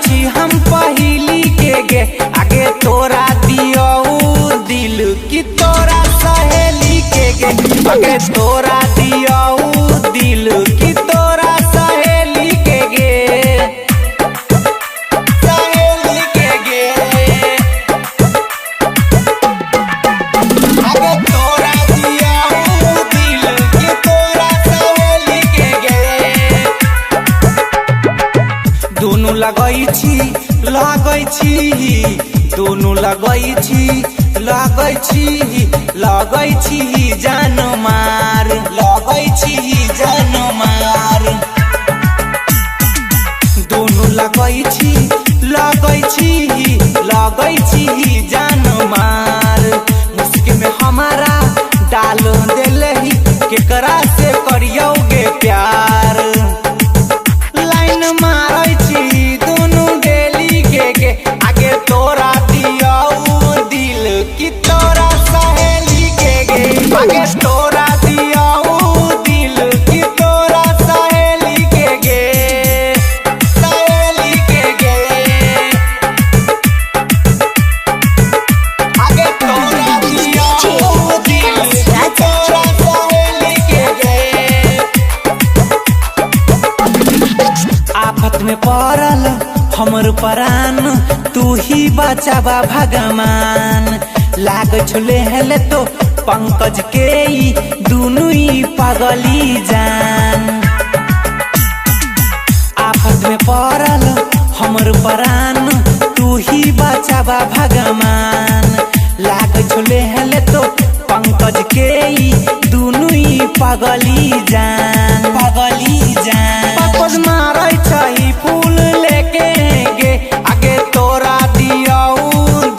छी हम पहिली के गे। आगे तोरा दियौ दिल की तोरा सहेली के गे। आगे तोरा दियौ दिल की तोरा सहेली के गे। सहेली के गे। आगे तोरा दियौ दिल की तोरा सहेली के गे। दुनू लगै छी लगै छी, दुनू लगै छी लगै छी, लगै छी जान मार, लगै छी जान मार। दुनू लगै छी लगै छी लगै छी जान मार। मुश्किल में हमारा डाल देलही, केकरा से करियौगे प्यार। लाइन मारै छी दुनू डेली के गे। आगे तोरा दियौ दिल की तोरा सहेली के गे। आगे तोरा दियौ दिल की तोरा सहेली के गे। सहेली के गे। आगे तोरा दियौ दिल की तोरा सहेली के गे। आफत में पड़ल हमर परान, तू ही बचाबा भगवान। लाग छले हेले तो पंकज के ई दुनू ई पगली जान। आफत में पड़ल हमर परान, तू ही बचाबा भगवान। लाग छले हेले तो पंकज के ई दुनू ई पगली जान। पगली जान। पंकज मारै छही फूल लेके गे। आगे तोरा दियौ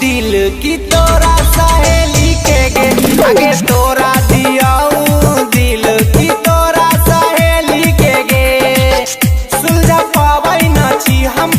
दिल की तोरा सहेली के गे। आगे तोरा दियौ दिल की तोरा सहेली के गे। सुलझा पाबै न छी हम